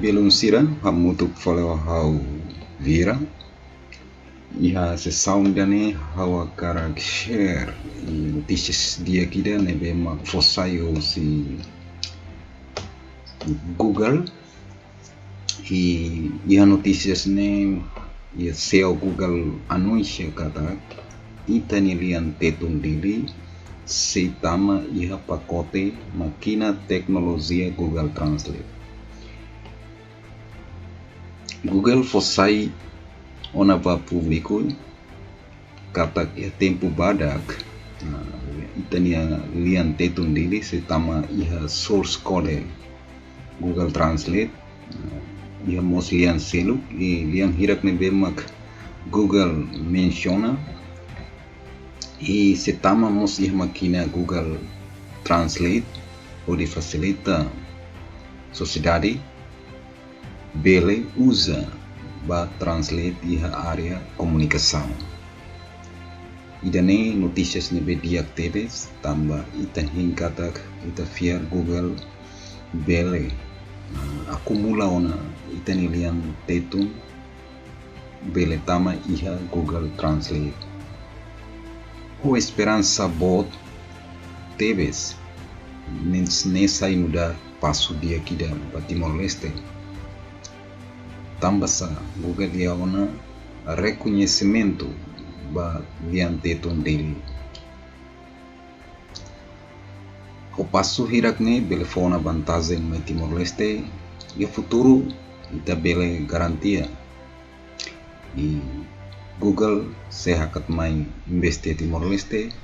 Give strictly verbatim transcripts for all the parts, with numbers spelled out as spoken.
Belun sira, hamutuk fali ho ha'u Vira. Iha sesaun ida-ne'e ha'u hakarak share notísias di'ak ida ne'ebé mak fó sai husi Google. I iha notísias ne'e, iha C E O Google anunsia katak ita-nia lian Tetun Dili sei tama iha pakote mákina teknolojia Google Translate. Google fó sai ona ba públiku katak iha tempu badak, ah, ita-nia lian Tetun Dili sei tama iha source code Google Translate. Ah, iha mós lian seluk, i lian hirak ne'ebé mak Google mensiona, i sei tama mós iha mákina Google Translate, hodi fasilita sosiedade bele uza ba translate iha área komunikasaun. Ida-ne'e notísias ne'ebé di'ak tebes, tanba ita hein katak, ita fiar Google bele, ah, akumula ona ita-nia lian Tetun bele tama iha Google Translate. Ho esperansa boot tebes, ne'e, ne'e sai nu'udar pasu di'ak ida ba Timor-Leste. Tanba sá? Google iha ona rekoñesimentu ba lian Tetun Dili. Ho pasu hirak ne'e bele fó ona vantajen mai Timor-Leste, iha futuru ita bele garantia. I Google sei hakat mai investe Timor-Leste,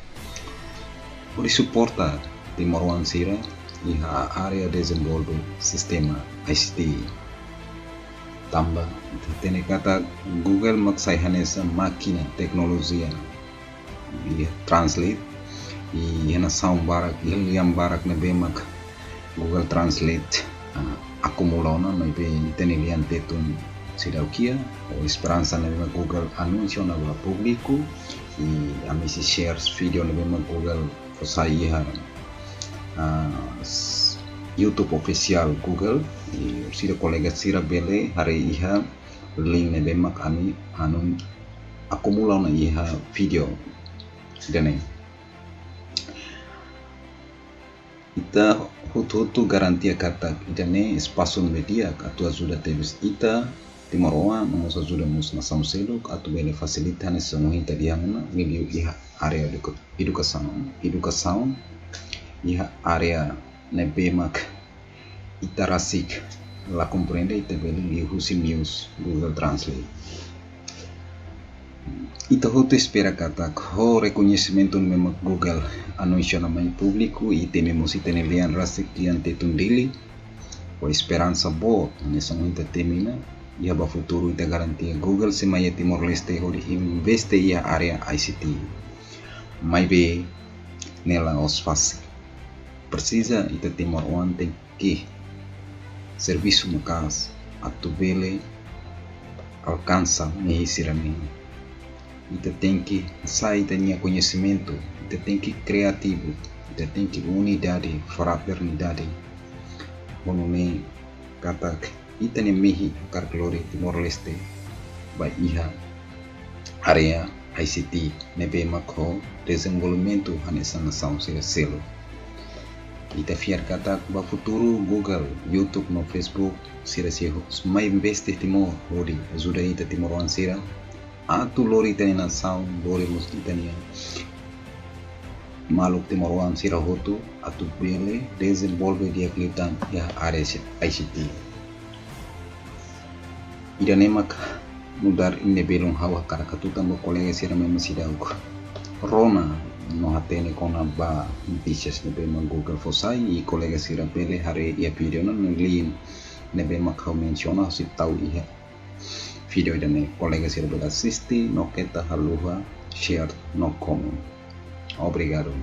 hodi suporta timoroan sira iha área dezenvolve sistema I C T. Tanba ita hatene katak Google mak sai hanesan mákina teknolojia iha translate, i iha nasaun barak, iha lian barak ne'ebé mak Google Translate, ah, akumula ona, maibé ita-nia lian Tetun seidauk iha. Ho esperansa ne'ebé mak Google anunsia ona ba públiku, i ami sei share vídeo ne'ebé mak Google fó sai iha, ah, s-, YouTube ofisiál Google, i sira kolega sira bele haree iha link ne'ebé mak ami anu akumula ona iha vídeo ida-ne'e. Ita hotu-hotu garantia katak ida-ne'e espasu ne'ebé di'ak atu ajuda tebes ita timoroan, no mós ajuda mós nasaun seluk atu bele fasilita hanesan ohin ita dehan ona, liuliu iha área eduka-, edukasaun, edukasaun, iha área ne'ebé mak ita rasik la komprende, ita bele liuhusi news Google Translate. Ita hotu espera katak ho rekoñesimentu ne'ebé mak Google anunsia ona mai públiku, i temi mós ita-nia lian rasik, lian Tetun Dili, ho esperansa boot, hanesan ohin ita temi ona, iha ba futuru ita garantia Google sei mai iha Timor-Leste hodi investe iha área I C T. Maibé ne'e la'ós fasil. Presiza ita timoroan tenke servisu maka'as atu bele alkansa mehi sira-ne'e. Ita tenke hasa'e ita-nia koñesimentu, ita tenke kriativu, ita tenke unidade, fraternidade. Ho nune'e katak ita-nia mehi hakarak lori Timor-Leste ba iha área I C T ne'ebé mak ho dezenvolvimentu hanesan nasaun sira seluk. Ita fiar katak ba futuru Google, YouTube no Facebook sira sei ho-, mai investe Timor hodi ajuda ita timoroan sira atu lori ita-nia nasaun, lori mós ita-nia maluk timoroan sira hotu atu bele dezenvolve di'ak liután iha área I C T. Ida-ne'e mak nu'udar ida ne'ebé ha'u hakarak hatutan ba kolega sira ne'ebé mak seidauk rona no hatene kona-ba notísias ne'ebé mak Google fó sai, i kolega sira bele haree iha vídeo no link ne'ebé mak ha'u mensiona, ha'u sei tau iha vídeo ida-ne'e, kolega sira bele asiste no keta haluha share no comment. Obrigadu.